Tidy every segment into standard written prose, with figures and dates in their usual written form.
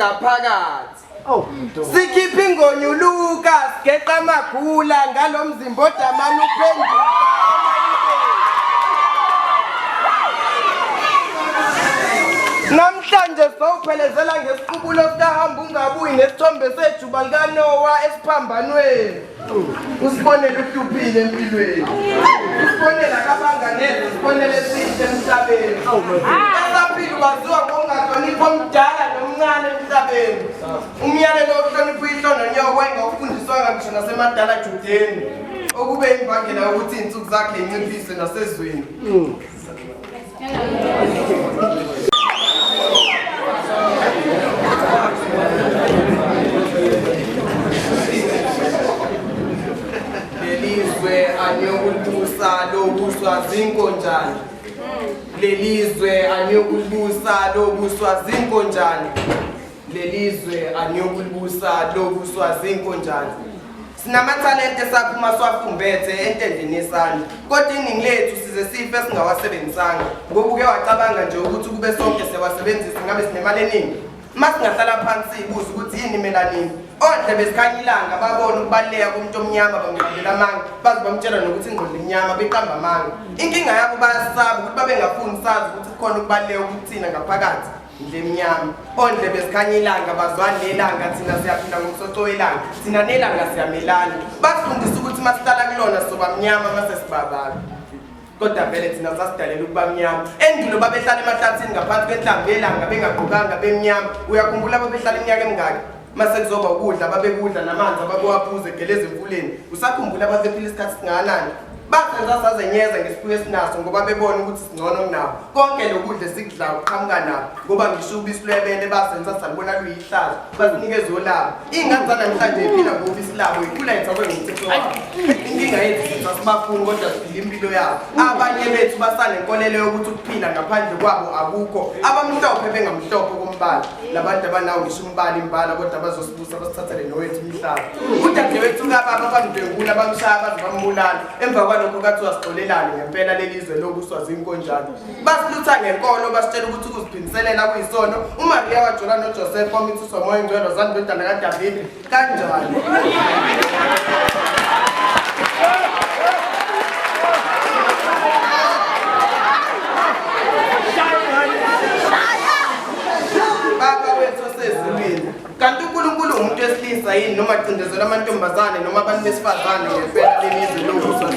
ngaphakathi. Sikhipha ingonyuluka sigeqa amagula ngalo mzimba odamane uphenduka Namhlanje sowuphelezela ngesiqubulo sikahamba ungabuyi nesithombe sejuba likaNowa esiphambanweni. Usibonele uhluphile empilweni. Usibonele akabanga neze isibonelo esihle emhlabeni. Esaphila waziwa ngokungahloniphi omdala nomncane emhlabeni. Umyalelo wokuhlonipha uyihlo nonyoko wayengawufundiswanga ngisho nasemadala Judeni. Okube imbangela yokuthi iy'nsuku zakhe yinciphise nasezweni. Lelizwe aniyokulibusa lobuswa zinkonjane. Lelizwe aniyokulibusa lobuswa zinkonjane. Lelizwe aniyokulibusa lobuswa zinkonjane. Sinamathalente esaphuma siwafumbethe entendeni yesandla, kodwa iningi lethu size sife singawasebenzisanga. Ngoba uke wacabanga nje ukuthi ukube sonke siyawasebenzisa ngabe sinemali eningi? Uma singahlala phansi siyibuze ukuthi yini imelanini, ondlebe zikhanya ilanga babone ukubaluleka komuntu omnyama bamqambela amanga, baze bamtshela nokuthi ingqondo imnyama beqamba amanga. Inkinga yabo bayasaba ukuthi babengafuni sazi ukuthi kukhona ukubaluleka okuthina ngaphakathi. Ndlemnyama ondlebe zikhanya ilanga bazwani nelanga thina siyaphila ngomsoco welanga thina nelanga siyamelana basifundisa ukuthi masihlala kulona soba mnyama mase sibabala kodwa vele thina sasidalela ukuba mnyama endulo babehlala emahlathini ngaphansi kwenhlamvu yelanga bengagqokanga bemnyama uyakhumbula babehlala iminyaka emingaki mase kuzoba ukudla babekudla namanzi ababewaphuza egeleza emfuleni usakhumbula babephila isikhathi singakanani basenza sazenyeza ngesifuyo esinaso ngoba bebona ukuthi singcono kunabo konke lokudla esikudlayo kuqhamuka nabo ngoba ngisho ubisi lwebele basenza salubona luyihlazo basinikeza olabo iy'ngane zanamhlanje iphila ngobisi labo ikhula ithakwe ngomthetho wabo inkinga yethu sithi asibafuni kodwa siphila impilo yabo abanye bethu basanenkolelo yokuthi ukuphila ngaphandle kwabo akukho abamhlophe bengamhlophe kombala labantu abanawo ngisho umbala imbala kodwa bazosibusa basithathele nowethu umhlaba udadewethu kababa bamdlwengula bamshaya baze bambulala emva kwalokho kathiwa sixolelane ngempela leli zwe lobuswa zinkonjane basilutha ngenkolo basitshela ukuthi ukuziphindiselela kuyisono umariya wajola nojosefa wamithiswa moya ingcwele wazandodana kadavide kanjani Baba wethu osezulwini, kanti uNkulunkulu umuntu wesilisa yini noma cindezela amantombazane noma abantu besifazane ngempela lelizwe lobuswa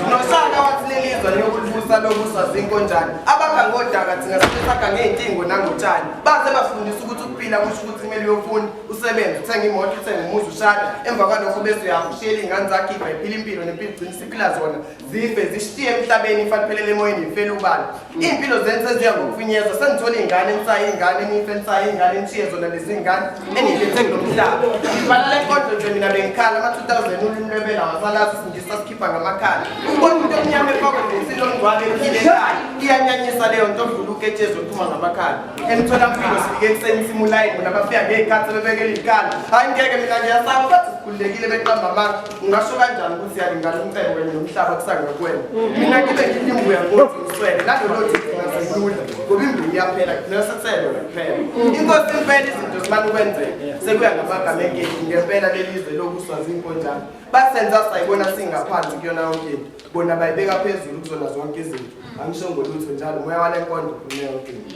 noshaka wathi lelizwe liyokulibusa lobuswa zinkonjane abakha ngodaka thina sibesakha ngey'ntingo nangotshani baze bafundisa ukuthi ukuphila kusho ukuthi kumele uyofunda usebenze uthenge imoto uthenge umuzi ushade emva kwalokho bese uyahamba ushiyele iy'ngane zakho ifa iphila impilo nempilo igcina isiphila zona zife zishiye emhlabeni ifa liphelele emoyeni ifele ubala iy'mpilo zenu seziya ngokufinyezwa senithole iy'ngane nisaye iy'ngane nife nisaye iy'ngane nishiye zona lezi ngane eniyilethe kulo mhlaba ngibhala le nkondlo nje mina bengikhala ama-2000 ulimi lwebela wasalazi isingisi sasikhipha ngamakhala ukubona umuntu omnyama efakwe ebhokisini lomngcwabo ephile ekhaya iyanyanyisa leyo nto odlula uketshezi oluphuma ngamakhala emtholampilo sifike ekuseni simulayini bona bafika ngey'khathi sebebekela iy'khala hhayi ngeke mina ngiyasaba bathi sikhululekile beqamba amanga ungasho kanjani ukuthi siyalingana umcebo kanye nomhlaba kusangakwena mina ngibe ngithi imbuya ngothi ngiswele nalolo thi ngaselula ngoba imbuya iyaphela kugcina sekuselwe kuphela inkosi impela izinto zimane ukwenzeka sekuya ngamagama enkehli ngempela lelizwe lokuswa zinkonjane basenza sayibona singaphansi kuyona yonke into bona bayibeka phezulu kuzona zonke izinto angisho ngolutho njalo umoya wale nkondo ukhulume yonke into.